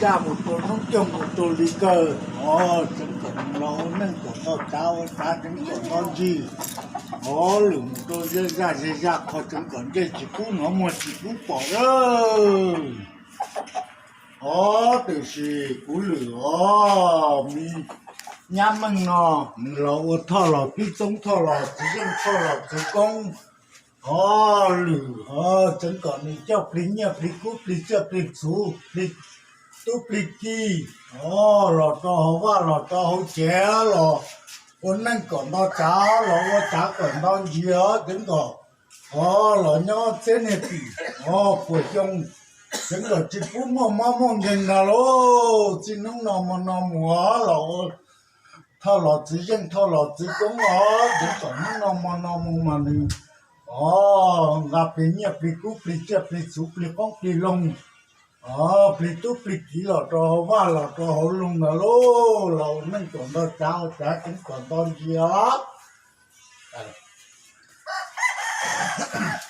zaj mus rau hnub coog mus rau li kawg, o, tseev kom nws los ua neej kom nto tsav ua tsav tseev kom nto ncig, o, lwm mus rau ze zaj ze zaj qhov tseev kom ntsej tsis pub hnov muag tsis pub pom lawm. O, tiam sis kuv lwm os, me nyab Meej no, nws los ua Thoj los Pib Txoob, Thoj los Txiv Yeej, Thoj los Txiv Koob, o, lwm, o, tseev kom nws coj plig nyiaj plig kub plig tsiaj plig txhuv plig tub plig ki, o, los rau hauv vaj los rau hauv tsev los ua neej kom nto tsav los ua tsav kom nto ncig, tseev kom, o, los nyob txhiab niag tim, o, puas xyoo, tseev kom tsis pub muaj mob muaj nkeeg ntag lauj. Txij hnub no mo no mus los ua Thoj los Txiv Yeej, Thoj los Txiv Koob os, tseev kom hnub no mo no mus mas nws, o, nqa plig nyiaj plig kub plig tsiaj plig txhuv plig qoob plig loo, o, plig tub plig kiv los rau hauv vaj los rau hauv loog ntag lauj. Los ua neej kom nto tsav ua tsav tseev kom nto ncig os.